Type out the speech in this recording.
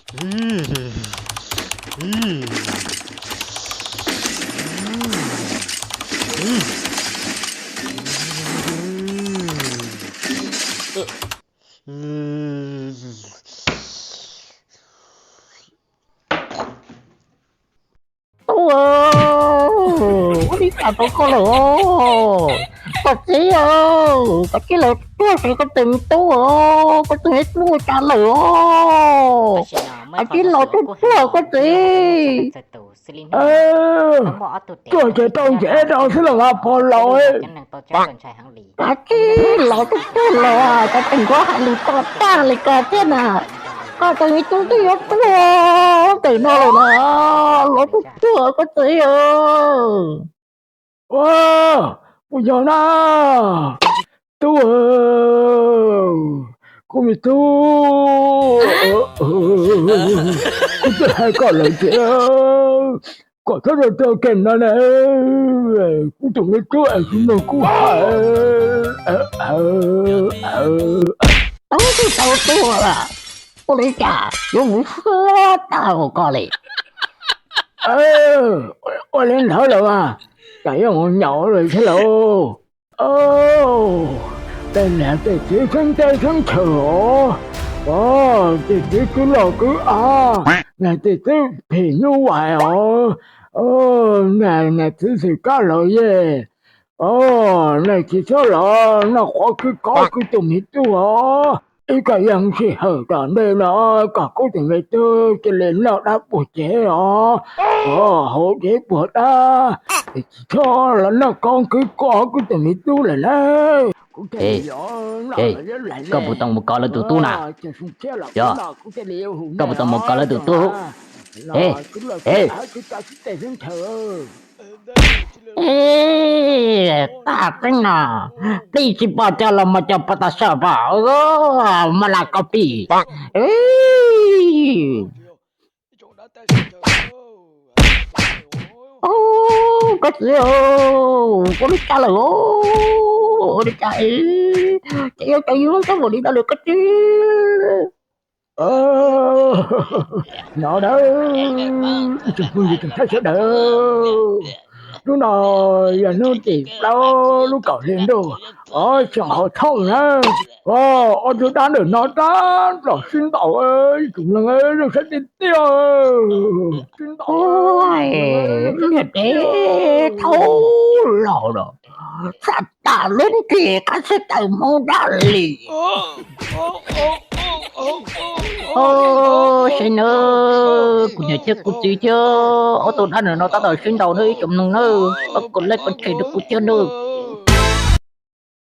Tub, ua li cas rau koj lawm os? Koj txiv, koj txiv, lawv tuaj sev koj tus me tub os, koj tus me tub ua cas lawm os? Koj txiv, los tuaj tuaj koj txiv. Tuaj ces tau ntev rau xwb los mas pog laus. Koj txiv, los tuaj tuaj los, koj tseem nquab hais lus toj tag li ko thiab na. Koj tus me tub twb yuav tuag ntawm no lawm na, los tuaj tuaj koj txiv. Ua, puas yog na? Tub, kuv me tub, kuv twb hais koj lawm tias kom txhob tuaj rau kem no na. Kuv tus me tub es tsis mloog kuv hais. Tub twb tau tuag lawm, ua li cas yuav mus hlub tau koj li? Ua li ntawd los mas, cas yuav mus nyaum lawm thiab lauj. Tej niag tej txiv xeeb teb xeeb chaw os, tej txiv kwv loj kwv av, niag tej txiv phim nyuj vais os, niag txiv xwm kab laus yej, nej tsis txhob los noj qhuav kwv kov kuv tus me tub os. Ib kaj yeej sij hawm tom ntej no kom kuv tus me tub cia li noj dab puag cev os, hauv cev puag dab, tsis txhob los noj kov kwv kov kuv tus me tub lawm na. Koj puas tau mus kov lawv tus tub na? Yog, koj puas tau mus kov lawv tus tub? Tag tseeb no, peb tsis pom cov los mas cov pov tas sawm pom, mas lam koj pim. Koj txiv, ua li cas lawm? Ua li cas es yuav tau yus lub kab npaum li no lawm koj txiv? No na, ib tsoom phooj ywg tsoom saib sawv daws, hnub no yog hnub tim plaub lub kaum hli ntuj ob xyoo ob thooj na. Ob tug dab ntawm no tab tom sib ntaus, ib tsoom neeg zoo saib tiag tiag. Niag dev thaub laus no, txhaj tas lub nrig qab txhaj tawm Hmoob dab li. Saib nawb, kuv niam thiab kuv txiv thiab ob tug dab ntawm no tab tom sib ntaus nawb ib tsoom neeg nawb, pab kom like pab share rau kuv thiab nawb.